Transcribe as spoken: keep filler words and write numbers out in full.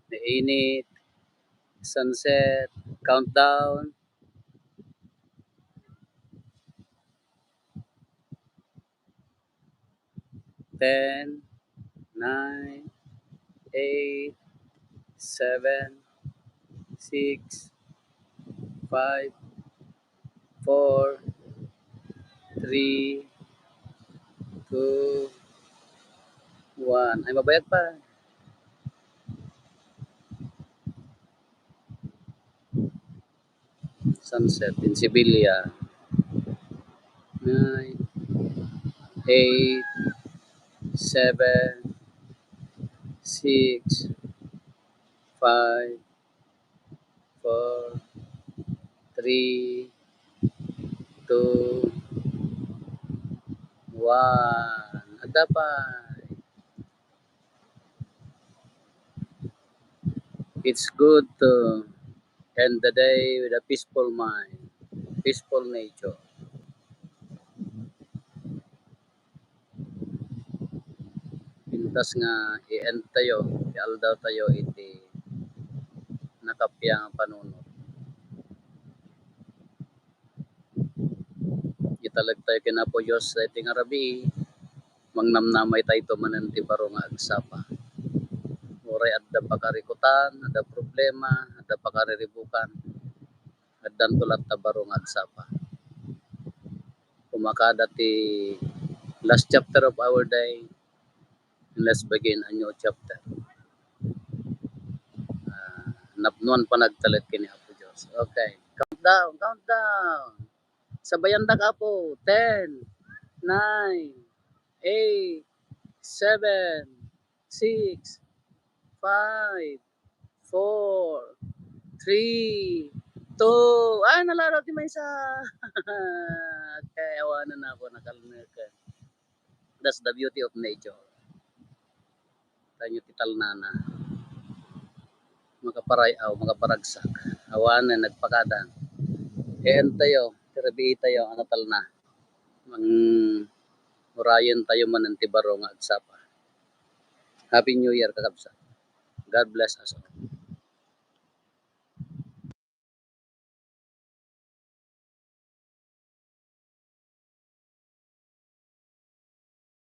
Mainit, sunset, countdown. Ten, nine, eight, seven, six, five, four, three, two, one. Ay, mabayag pa. Sunset in Sibilia. Nine, eight, seven, six, five, four, three, two, one. Adda pay. It's good to end the day with a peaceful mind, peaceful nature. Pintas nga i-end tayo, ialdaw tayo iti nakappia nga panunot. Italek tayo ken Apo Dios daytoy nga rabii, mangnamnamay tayo manen ti baro nga agsapa. Uray adda pakarikutan, adda problema, adda pakariribukan, addanto latta baro nga agsapa. Kumakada ti last chapter of our day, and let's begin a new chapter. Ah, napnuan panagtalek ken ni Apo Dios. Okay. Countdown, countdown. Sabayandak, Apo. Ten, nine, eight, seven, six, five, four, three, two. Ay, nalaro ti maysa. Okay, awanen, Apo, nakalneken. That's the beauty of nature. Tayo ti talnana. Makaparay-aw, makaparagsak. Awanen, nagpakada. End tayo, ti rabii tayo, ano talna. Mang-, urayen tayo manen ti baro nga agsapa. Happy New Year, kakabsat. God bless us all.